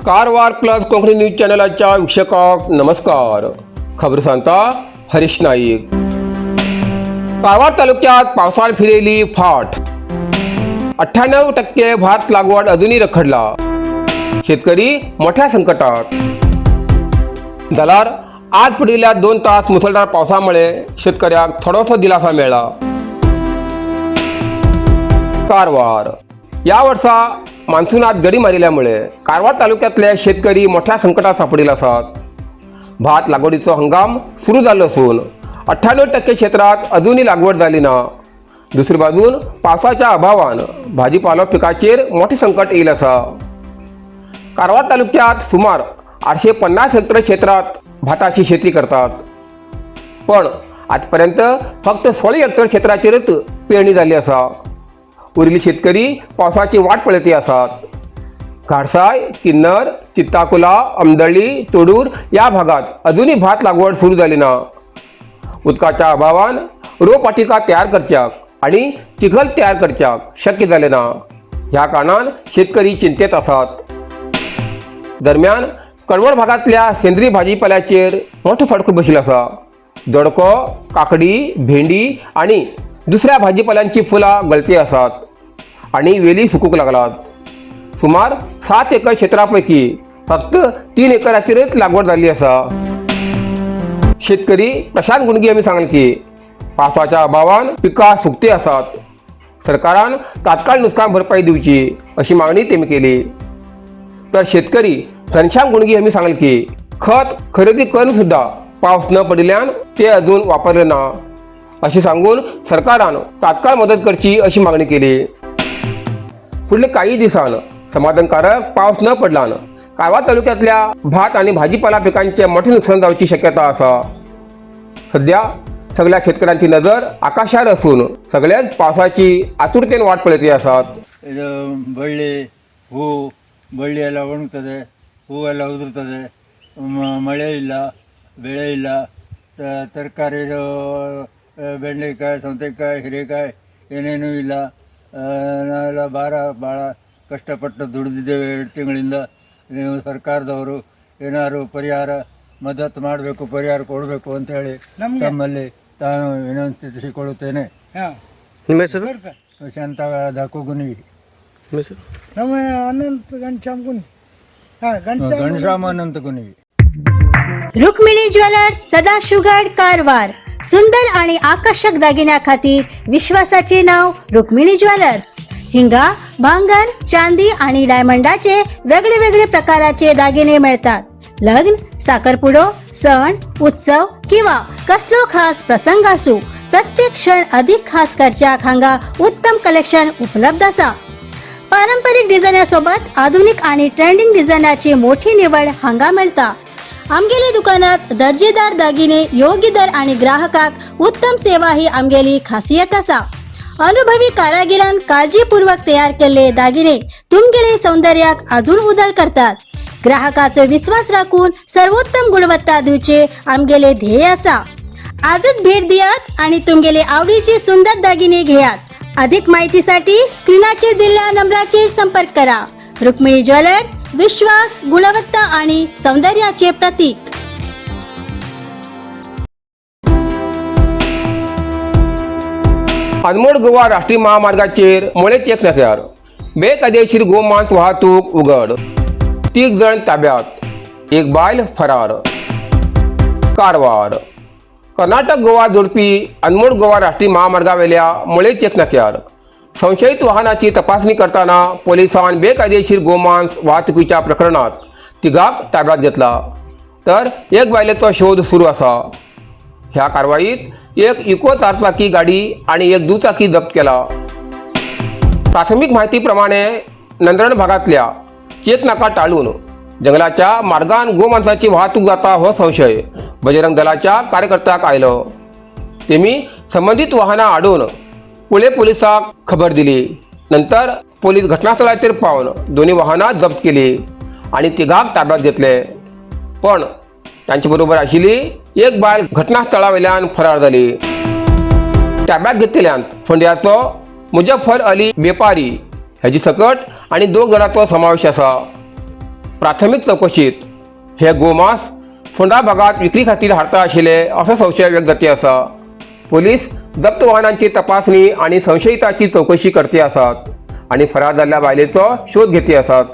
Karwar plus Konkani news चॅनलाच्या वीक्षकांक नमस्कार. खबर सांगता हरीश नाईक. कारवार तालुक्यात पावसान फिरली फाट. 98% भात लागवड अजूनही रखडला. शेतकरी मोठ्या संकटात. जाल्यार आज पडिल्ल्या 2 तास मुसळधार पावसामुळे शेतकऱ्याक थोडोसो दिलासा मेळ्ळा. कारवार या वर्सा मान्सूनात गडी मारिल्ल्यामुळे कारवार तालुक्यातले शेतकरी मोठ्या संकटात सापडिल्ले आसात. भात लागवडीचो हंगाम सुरू जाल्लो असून 98% क्षेत्रात अजूनही लागवड जाली ना. दुसरी बाजून पावसाच्या अभावान भाजीपालो पिकाचेर मोठें संकट येयल आसा. कारवार तालुक्यात सुमार 850 हेक्टर क्षेत्रात भाताची शेती करतात, पण आजपर्यंत फक्त 16 हेक्टर क्षेत्राचेरच पेरणी जाल्ली आसा. उरिल्ले शेतकरी पावसाची वाट पळयती आसात. घाडसाय, किन्नर, चित्ताकुला, अमदळी, तोडूर या भागात अजूनही भात लागवड सुरू जाली ना. उदकाच्या अभावान रोपवाटिका तयार करच्याक आणि चिखल तयार करच्याक शक्य जालें ना. ह्या कारणान शेतकरी चिंतेत आसात. दरम्यान कडवड भागांतल्या सेंद्रीय भाजीपाल्याचेर मोठो फटको बशिल्लो आसा. दोडको, काकडी, भेंडी आणि दुसऱ्या भाजीपाल्यांची फुलां गळती आसात आणि वेली सुकूंक लागलात. सुमार 7 एकर क्षेत्रापैकी फक्त 3 एकराचेरच लागवड जाल्ली आसा. शेतकरी प्रशांत गुंडगी यांनी सांगलें की पावसाच्या अभावान पिकां सुकती आसात. सरकारान तात्काळ नुकसान भरपाई दिवची अशी मागणी तेमी केली. तर शेतकरी घनश्याम गुंडगी यांनी सांगलें की खत खरेदी करून सुद्धा पावस न पडिल्ल्यान ते अजून वापरले ना अशें सांगून सरकारान तात्काळ मदत करची अशी मागणी केली. फुडल्या काही दिसान समाधानकारक पावस न पडल्यान कारवार तालुक्यातल्या भात आणि भाजीपाला पिकांचे मोठे नुकसान जावची शक्यता आसा. सध्या सगळ्या शेतकऱ्यांची नजर आकाशार असून सगळ्याच पावसाची आतुरतेन वाट पळयती आसात. ಇದು ಬಳ್ಳಿ ಹೂ ಬಳ್ಳಿ ಎಲ್ಲ ಒಣಗ್ತದೆ, ಹೂವೆಲ್ಲ ಉದುರ್ತದೆ. ಮಳೆ ಇಲ್ಲ, ಬೆಳೆ ಇಲ್ಲ. ತರಕಾರಿದು ಬೆಂಡೆಕಾಯಿ, ಸೌತೆಕಾಯಿ, ಹೀರೆಕಾಯಿ ಏನೇನೂ ಇಲ್ಲ. ನಾವೆಲ್ಲ ಭಾರ ಭಾಳ ಕಷ್ಟಪಟ್ಟು ದುಡಿದಿದ್ದೇವೆ 2 ತಿಂಗಳಿಂದ. ನೀವು ಸರ್ಕಾರದವರು ಏನಾದ್ರು ಪರಿಹಾರ ಮದತ್ ಮಾಡಬೇಕು, ಪರಿಹಾರ ಕೊಡಬೇಕು ಅಂತೇಳಿ ತಮ್ಮಲ್ಲಿ ತಾನು ವಿನಂತಿಸಿಕೊಳ್ಳುತ್ತೇನೆ. ನಿಮ್ಮ ಹೆಸರು? ಶಾಂತ ದಾಕುಗುನಿ. ನಿಮ್ಮ ಹೆಸರು? ನಮ್ಮ ಅನಂತ घनश्याम गुनी, ಹಾಂ, घनश्याम. घनश्याम अनंत गुनी. रुक्मिणी ज्वेलर्स, सदाशिवगड, कारवार. सुंदर आणि आकर्षक दागिन्या खातीर विश्वासाचे नाव रुक्मिणी ज्वेलर्स. हिंगा भांगर, चांदी आणि डायमंडाचे वेगळे वेगळे प्रकाराचे दागिने मिळतात. लग्न, साखरपुडो, सण उत्सव किंवा कसलो खास प्रसंग असू, प्रत्येक क्षण अधिक खास करच्याक हांगा उत्तम कलेक्शन उपलब्ध आसा. पारंपरिक डिझायनासोबत आधुनिक आणि ट्रेंडिंग डिझायनाची मोठी निवड हांगा मेळटा. आमगेले दुकानात दर्जेदार दागिने, योग्य दर आणि ग्राहकाक उत्तम सेवा ही आमगेली खासियत आसा. अनुभवी कारागिरान काळजीपूर्वक तयार केल्ले दागिने तुमगेले सौंदर्याक अजून उदळ करतात. ग्राहकाचो विश्वास राखून सर्वोत्तम गुणवत्ता दिवचे आमगेले ध्येय आसा. आजच भेट दियात आणि तुमगेले आवडीचे सुंदर दागिने घेयात. अधिक माहितीसाठी स्क्रीनाचेर दिल्ल्या नंबराचेर संपर्क करा. रुक्मिणी ज्वेलर्स, विश्वास, गुणवत्ता आणि सौंदर्याचे प्रतीक. अनमोड गोवा राष्ट्रीय महामार्गाचेर मोळे चेक नाक्यार बेकायदेशीर गोमांस वाहतूक उघड. तीग जण ताब्यात, एक बायल फरार. कारवार कर्नाटक गोवा जोडपी अनमोड गोवा राष्ट्रीय महामार्गावेल्या मोळे चेक नाक्यार संशयित वाहनाची तपासणी करताना पोलिसांन बेकायदेशीर गोमांस वाहतुकीच्या प्रकरणात तिगाक ताब्यात घेतला, तर एक बायलेचो शोध सुरू आसा. ह्या कारवाईत एक इको चारचाकी गाडी आणि एक दुचाकी जप्त केला. प्राथमिक माहितीप्रमाणे नंद्रण भागातल्या चेकनाका टाळून जंगलाच्या मार्गान गोमांसाची वाहतूक जाता हो संशय बजरंग दलाच्या कार्यकर्त्याक आयलो. तेमी संबंदीत वाहनां आडोवन कुळे पोलिसाक खबर दिली. नंतर पोलीस घटनास्थळाचेर पावन दोन्ही वाहनां जप्त केली आणि तिघांक ताब्यात घेतले, पण तांचे बरोबर आशिल्ली एक बायल घटनास्थळावेल्यान फरार जाली. ताब्यात घेतलेल्यांत फोंड्याचो मुजफ्फर अली बेपारी हेजी सकट आनी दोग जाणांचो समावेश आसा. प्राथमीक चवकशीत हे गोमांस फोंडा भागात विक्री खातीर हाडता आशिल्ले असो संशय व्यक्त जाती आसा. पोलीस जप्त वाहनांची तपासणी आणि संशयिताची चवकशी करते आसात आणि फरार जाल्ल्या बायलेचो शोध घेती आसात.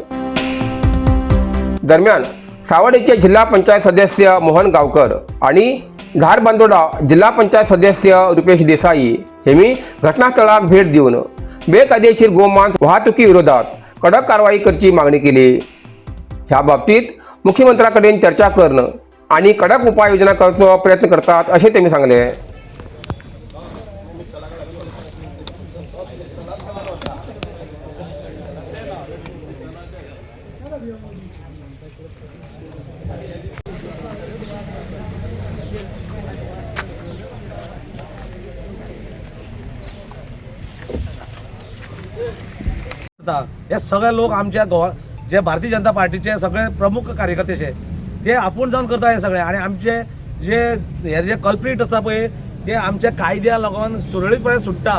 दरम्यान सावर्डेचे जिल्हा पंचायत सदस्य मोहन गावकर आणि धारबांदोडा जिल्हा पंचायत सदस्य रुपेश देसाई हेमी घटनास्थळाक भेट दिवन बेकायदेशीर गोमांस वाहतुकी विरोधात कडक कारवाई करची मागणी केली. ह्या बाबतीत मुख्यमंत्र्या कडेन चर्चा करून आणि कडक उपाययोजना करचो प्रयत्न करतात अशें तेमी सांगले. हे सगळे लोक आमच्या गोवा जे भारतीय जनता पार्टीचे सगळे प्रमुख कार्यकर्ते शे ते आपूण जावन करता हे सगळे. आनी आमचे जे हे जे कल्प्रीट आसा पळय ते आमच्या कायद्या लागून सुरळीतपणे सुट्टा.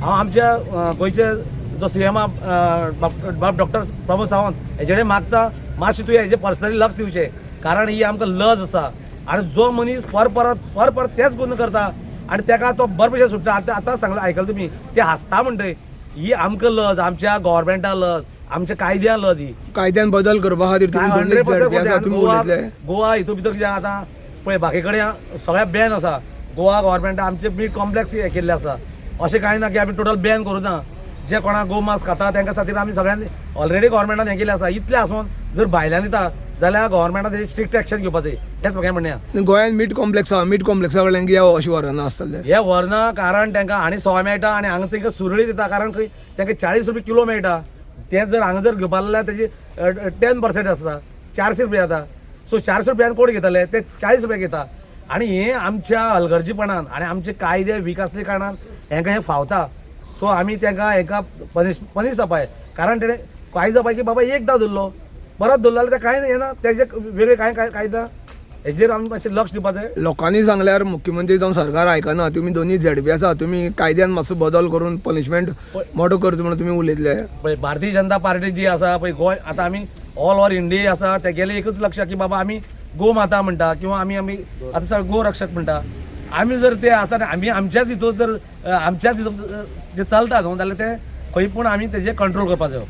हांव आमच्या गोंयचे जो सी एम बाब डॉक्टर प्रमोद सावंत हेजे कडेन मागता मातशें तुवें हेजे पर्सनली लक्ष दिवचें, कारण ही आमकां लज आसा. आनी जो मनीस पर परत परत तेच गुन्हे करता आनी तेका तो बरे भशेन सुट्टा. आतां आतां सांगलें आयकलें तुमी ते हांसता म्हणटय, ही आमकां लज, आमच्या गव्हर्मेंटा लज, आमच्या कायद्या लज. ही कायद्यान बदल करपा खातीर तुम्ही दोन 100% ZP आसा, तुम्ही गोवा उलयतले. गोवा हितून भितर कितें आतां पळय बाकी कडेन सगळ्या बॅन आसा. गोवा गव्हर्मेंटान आमचे मीट कॉम्प्लेक्स हें केल्लें आसा. अशें कांय ना की आमी टोटल बॅन करूं ना. जे कोणाक गो मांस खाता तांकां खातीर आमी सगळ्यांनी ऑलरेडी गव्हर्मेंटान हें केल्लें आसा. इतलें आसून जर भायल्यान दिता जाल्यार गव्हर्मेंटान तेजेर स्ट्रिक्ट एक्शन घेवपाचें, तेंच म्हाका म्हणणें आहा. गोंयांत मीट कॉम्प्लेक्स आहा, मीट कॉम्प्लेक्सा कडल्यान कित्याक अशें व्हरना आसतलें? हे व्हरना कारण तांकां आनी सवाय मेळटा आनी हांगा तांकां सुरळीत दिता, कारण खंय तांकां 40 रुपया किलो मेळटा. तें जर हांगा जर घेवपा जाल्यार तेजी 10% आसता, 400 रुपया जाता. सो 400 रुपयान कोण घेतले ते 40 रुपया घेता. आनी हें आमच्या हलगर्जीपणान आनी आमचे कायदे वीक आसले कारणान हेंकां हें फावता. सो आमी तांकां हेंकां पनीश जावपाय, कारण तेणें काय जावपाय की बाबा एकदां धरलो परत धरलो जाल्यार तें कांय येना, तेजे वेगळे कांय काय कांय ना. हेजेर आमी मातशें लक्ष दिवपा जाय. लोकांनी सांगल्यार मुख्यमंत्री जावन सरकार आयकना. तुमी दोनूय झेडपी आसा, तुमी कायद्यान मातसो बदल करून पनिशमेंट मोठो करचो म्हणून तुमी उलयतले. पळय भारतीय जनता पार्टी जी आसा पळय गोंय आतां आमी ऑल ओवर इंडिया आसा, तेगेलें एकूच लक्ष की बाबा आमी गो माता म्हणटा किंवा आमी आमी आतां सगळे गो रक्षक म्हणटा. आमी जर ते आसा आनी आमी आमच्याच हितून जर आमच्याच हितून जे चलता न्हू जाल्यार ते खंय पूण आमी तेजेर कंट्रोल करपा जायो.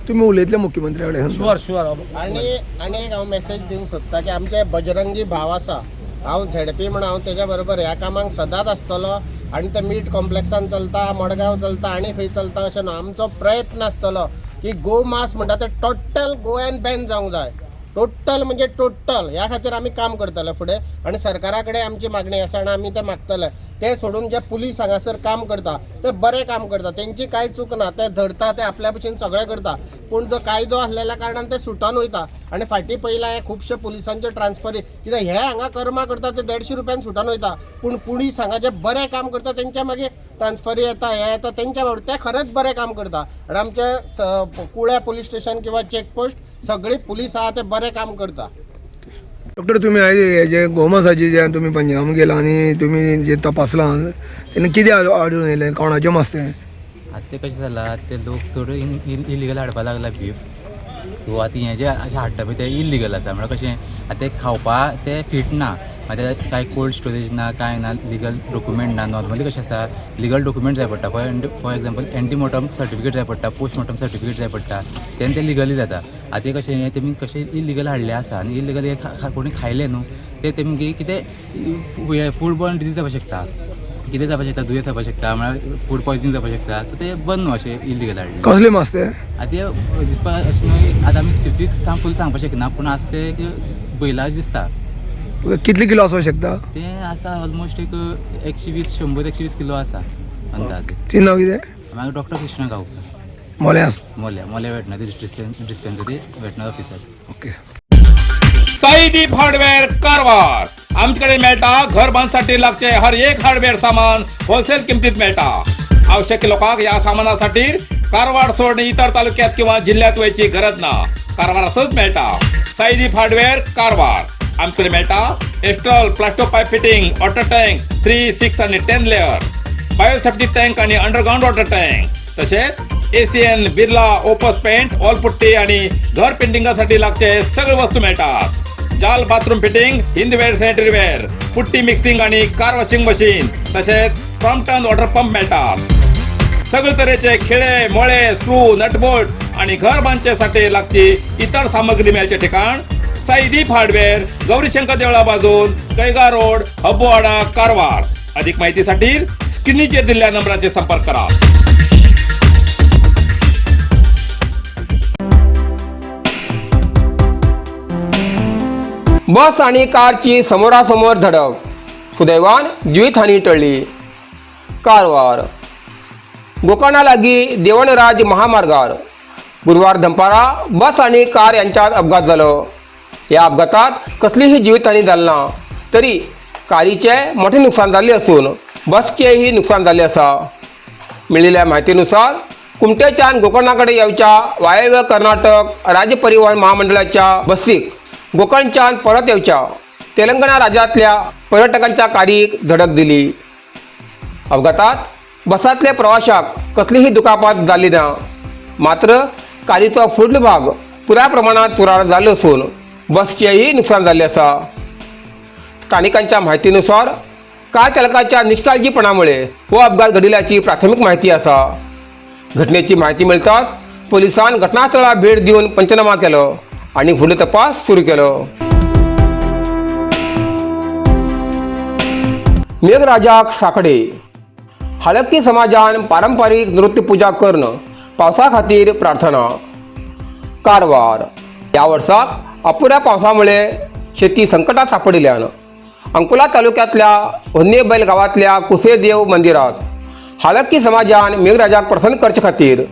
तुमी उलयतले मुख्यमंत्र्या कडेन? Sure sure. आनी आनी एक हांव मेसेज दिवंक सोदता की आमचे बजरंगी भाव आसा, हांव झेडपी म्हण हांव तेज्या बरोबर ह्या कामाक सदांच आसतलो. आनी ते मीट कॉम्प्लेक्सान चलता, मडगांव चलता आनी खंय चलता अशें ना. आमचो प्रयत्न आसतलो की गो मांस म्हणटा तें टोटल गोंयान बॅन जावंक जाय, टोटल म्हणजे टोटल. ह्या खातीर आमी काम करतले फुडें आनी सरकारा कडेन आमची मागणी आसा आनी आमी तें मागतले. ते सोडून जे पुलीस हांगासर काम करता ते बरें काम करता, तेंची कांय चूक ना, ते धरता, ते आपल्या भशेन सगळें करता. पूण जो कायदो आसलेल्या कारणान ते सुटोन वयता. आनी फाटीं पयला हे खुबशे पुलिसांच्यो ट्रान्सफरी कित्याक हे हांगा कर्मां करता ते 150 रुपयान सुटोन वयता, पूण पुलीस हांगा जे बरें काम करता तेंच्या मागीर ट्रान्सफरी येता, हे येता तेंच्या बाबतींत ते खरेंच बरें काम करता. आनी आमचे कुळ्या पुलीस स्टेशन किंवा चेकपोस्ट सगळी पुलीस आहा ते बरें काम करता. डॉक्टर, तुमी आयज हे जे गोमासाचे जे तुमी पंजाब गेला आनी तुमी जे तपासलां तेन्ना कितें आडून येयलें, कोणाचें मास तें? आतां तें कशें जालां ते लोक चड इलिगल हाडपाक लागला बीफ. सो आतां हें जें अशें हाडटा पळय तें इलिगल आसा. म्हळ्यार कशें आतां तें खावपा तें फीट ना, मागीर कांय कोल्ड स्टोरेज ना, कांय ना, लिगल डॉक्युमेंट ना. नॉर्मली कशें आसा लिगल डॉक्युमेंट जाय पडटा. For example antemortem certificate जाय पडटा, पोस्टमॉर्टम सर्टिफिकेट जाय पडटा, तेन्ना तें लिगली जाता. आतां तें कशें हें तेमी कशें इलिगल हाडलें आसा आनी इलिगल हें कोणी खायलें न्हू तें तेमगे कितें फूड बॉर्न डिजीज जावपाक शकता, कितें जावपाक शकता, दुयेंस जावपाक शकता, म्हळ्यार फूड पॉयजनींग जावपाक शकता. सो तें बंद न्हू अशें इलिगल हाडलें. कसलें मास तें? आतां तें दिसपाक अशें न्हय, आतां आमी स्पेसिफीक फूल सांगपाक शकना, पूण आसा तें एक बैलाच दिसता. कितले किलो आसूंक शकता तें आसा ऑलमोस्ट एक 120 100 120 किलो आसा अंदाज. ती नांव कितें? मागीर डॉक्टर कृष्णा गांवकर, मोलें आसा, Mollem Mollem veterinary dispensary veterinary officer. Okay. Saideep hardware Karwar, आमच्याकडे मेळटा घर बांधसाठी लागचे हर एक हार्डवेअर सामान होलसेल किमतीत मेळटा. आवश्यक लोकांक या सामानासाठी कारवार सोडून इतर तालुक्यात किंवा जिल्ह्यात वयची गरज ना, कारवारातच मेळटा. साईदीप हार्डवेअर कारवार, आमच्याकडे मेळटा Astral plasto pipe fitting, water tank 3, 6 आणि 10 लेअर, बायोसेफ्टी टँक आणि अंडरग्राऊंड वॉटर टँक, तसेच Asian Birla Opus paint, wall putty आणि घर पेंटिंगासाठी लागचे सगळे वस्तू मिळतात. जाल bathroom fitting, Hindware sanitary ware, putty mixing आणि कार वॉशिंग मशीन तसेच क्रॉम्प्टन वॉटर पंप मिळतात. सगळे तऱ्हेचे खिळे, मोळे, स्क्रू, नटबोल्ट आणि घर बांधण्यासाठी लागची इतर सामग्री मिळायचे ठिकाण साईदीप हार्डवेअर, गौरीशंकर देवळा बाजून, कैगा रोड, हब्बोवाडा, कारवार. अधिक माहितीसाठी स्क्रीनचे दिलेल्या नंबराचे संपर्क करा. बस आणि कारची समोरासमोर धडक, सुदैवान जीवितहानी टळली. कारवार गोकर्णा लागीं देवणराज महामार्गार गुरुवार दनपारा बस आणि कार यांच्यात अपघात जालो. ह्या अपघातात कसलीही जीवितहानी जाली ना, तरी कारीचे मोठे नुकसान जाल्लें आसून बसचेही नुकसान जाल्लें आसा. मेळिल्ल्या म्हायतीनुसार कुमटेच्यान गोकर्णा कडेन येवच्या वायव्य कर्नाटक राज्य परिवहन महामंडळाच्या बसीक गोकर्णच्यान परत येवच्या तेलंगणा राज्यांतल्या पर्यटकांच्या कारीक धडक दिली. अपघातात बसांतल्या प्रवाशाक कसलीही दुखापत जाली ना, मात्र कारीचो फुडलो भाग पुराय प्रमाणात कुरार जाल्लो आसून बसचेंय नुकसान जाल्लें आसा. स्थानिकांच्या माहितीनुसार कार चालकाच्या निष्काळजीपणामुळे हो अपघात घडिल्ल्याची प्राथमीक माहिती आसा. घटनेची माहिती मेळटाच पोलिसान घटनास्थळाक भेट दिवन पंचनामा केलो आनी फुडलो तपास सुरू केलो. मेघराजाक साकडे. हालक्की समाजान पारंपारीक नृत्य पुजा करून पावसा खातीर प्रार्थना. कारवार ह्या वर्साक अपुऱ्या पावसामुळे शेती संकटात सापडिल्ल्यान अंकोला तालुक्यांतल्या होन्नेबैल गांवांतल्या कुसेदेव मंदिरात हालक्की समाजान मेघराजाक प्रसन्न करचे खातीर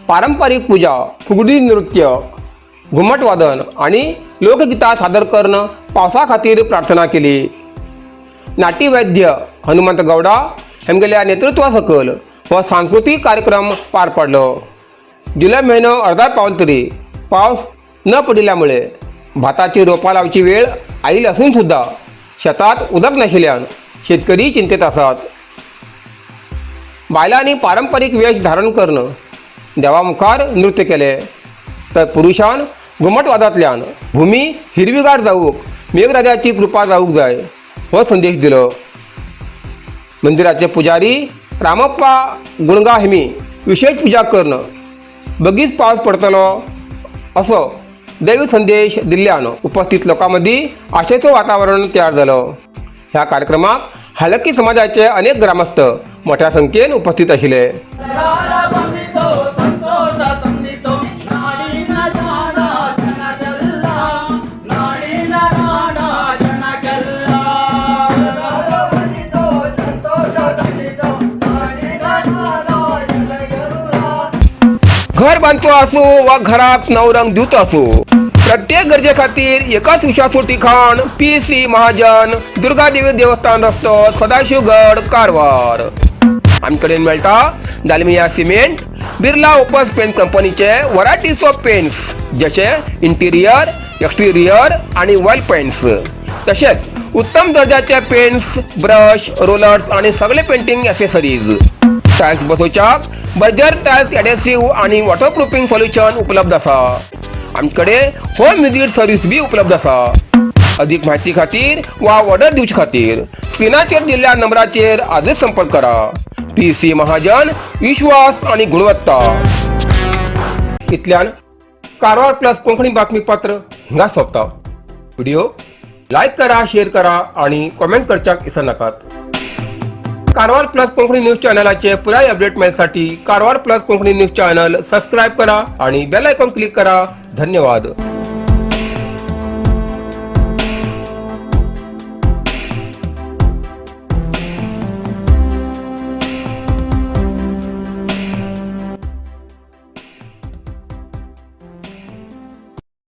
पारंपारीक पुजा, फुगडी नृत्य, घुमटवादन आनी लोकगितां सादर करून पावसा खातीर प्रार्थना केली. नाट्यवैद्य हनुमंत गौडा हेमगेल्या नेतृत्वा सकयल हो सांस्कृतीक कार्यक्रम पार पडलो. जुलय म्हयनो अर्दार पावल तरी पावस न पडिल्ल्यामुळे भाताची रोपां लावची वेळ आयिल्ली आसून सुद्दां शेतात उदक नाशिल्ल्यान शेतकरी चिंतेत आसात. बायलांनी पारंपारीक वेश धारण करून देवा मुखार नृत्य केले, तर पुरुशान घुमटवादांतल्यान भुमी हिरवीगार जावंक मेघराजाची कृपा जावंक जाय हो संदेश दिलो. मंदिराचे पुजारी रामप्पा गुणगा हेमी विशेष पुजा करून बगीच पावस पडतलो असो दैवी संदेश दिल्ल्यान उपस्थित लोकां मदीं आशेचो वातावरण तयार जालो. ह्या कार्यक्रमाक हालक्की समाजाचे अनेक ग्रामस्थ मोठ्या संख्येन उपस्थित आशिल्ले. घर बांदचो आसूं वा घराक नवो रंग दिवचो आसूं, प्रत्येक गरजे खातीर एकाच विश्वासू ठिकाण, पी सी महाजन, दुर्गादेवी देवस्थान रस्तो, सदाशिवगड, कारवार. आमचे कडेन मेळटा Dalmia cement, Birla Opus paint कंपनीचे वरायटीज ऑफ पेंट्स, जशे इंटिरियर, एक्सटिरियर आणि वॉल पेंट्स, तशेंच उत्तम दर्जाचे पेंट्स, ब्रश, रोलर्स आणि सगळे पेंटिंग ॲसेसरीज. टायल्स बसोवच्याक बर्जर टायल्स एडेसिव्ह आणि वॉटरप्रुफिंग सोल्युशन उपलब्ध आसा. आमचे कडेन होम विजीट सर्वीस बी उपलब्ध आसा. अधिक माहिती खातीर वा ऑर्डर दिवचे खातीर स्क्रिनाचेर दिल्ल्या नंबराचेर आजच संपर्क करा. पी सी महाजन, विश्वास आणि गुणवत्ता. इतल्यान कारवार प्लस कोंकणी बातमीपत्र हिंगा सोंपता. व्हिडिओ लायक करा, शेअर करा आणि कॉमेंट करच्याक विसरनाकात. कारवार प्लस कोंकणी न्यूज चॅनलाचे पुराय अपडेट मेळसाठी Karwar plus Konkani news channel subscribe करा आणि बेल आयकॉन क्लिक करा. धन्यवाद.